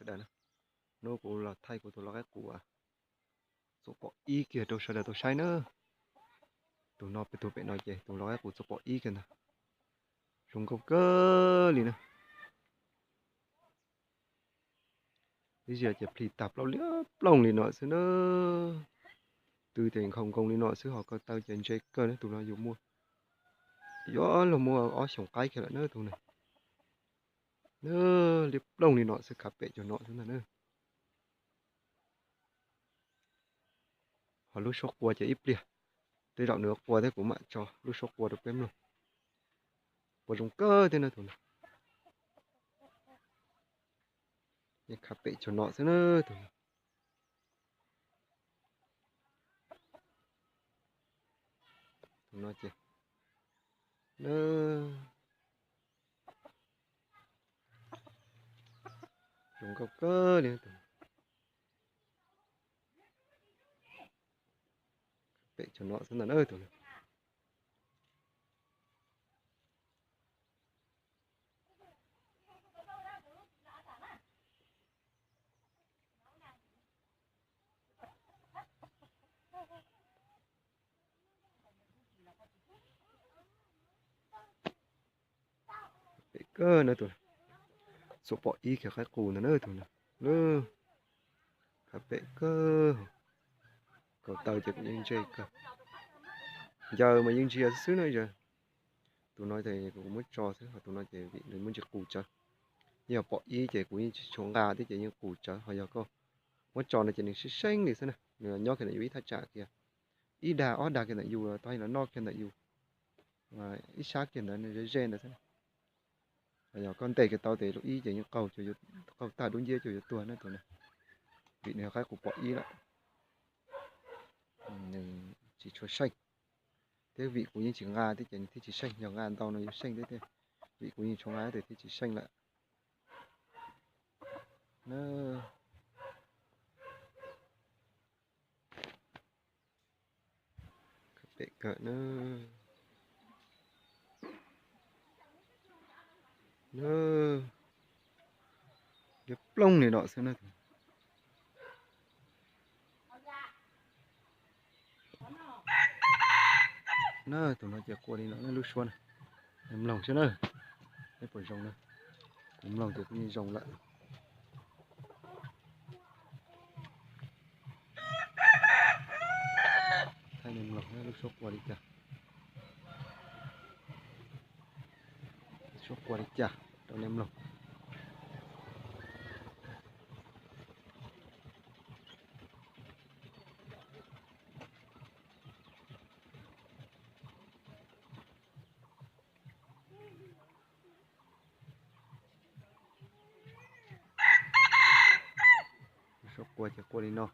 sawv daws na. Hnub kuv los thaij kuv tus lau qaib qus txuas pom ib kiag rau sawv daws tau saib na. Tus no pem, tus pem no ces tus lau qaib qus txuas pom ib kiag ntag. Zoo nkauj kawg li na. Ib zaug ces plhis tag plaub liab ploog li no xwb na. Tw ces nkhaus nkoos li no xwb, ho ko taw ces ntse kawg na. Tus no yus muaj, yuav luag muaj ob xyoos qaib kiag lawm na tus no. Na, liab ploog li no xwb, khav pem cov no xwb ntag na. Ho lub suab qua ces ib pliag, tej zaum nws qua thiab kuv mam tso lub suab qua rau peb mloog. Qua zoo kawg thiab na tus no. Yeej khav pem cov no xwb na tus no. Tus no ces, na, zoo nkauj kawg li tus. Pem cov no xwb ntag na tus no. Pem kawg na tus, txuas pom ib kiag qaib qus ntag na tus no. Khav pem kawg, ko taw ces kuj yeej ntse kawg. Ncaws mas yeej ntsia xwb na yog. Tus no ces kuv muab tso xwb, ho tus no ces vim nws muaj ntsis qus tsawv. Yog pom ib ces kuv yeej tsis tshua nqa thiab ces yeej qus tsawv, ho yog koj muab tso no ces nws seev seev li xwb na, nws nyob kiag ntawm yus ib thaj tsam kiag, ib dag ob dag kiag ntawm yus, tau los noj kiag ntawm yus ib sab kiag ntawd, ze ze ntawd xwb. Ho yog koj ntes kiag tau tes lub ib ces yeej qaug, qaug tag dub nciab cuag yuav tuag na tus no. Vim nws yog qaib qus pom ib lawm, nws tsis tshua seej. Thiab vim kuv yeej tsis nqa thiab ces nws thiaj tsis seej, yog nqa ntau no yuav seej thiab tiag. Vim kuv yeej tsis nqa ces thiaj tsis seej lawm. Pem kawg na. Liab ploog li no xwb na. Na, tus no ces qua li no na lub suab na. Nej mloog saib na, nej puas zoo na. Kuv mloog ces kuj yeej zoo lawm. Thaij nej mloog na lub suab qua li cas. Lub suab qua li cas rau nej mloog. Lub suab qua ces qua li no.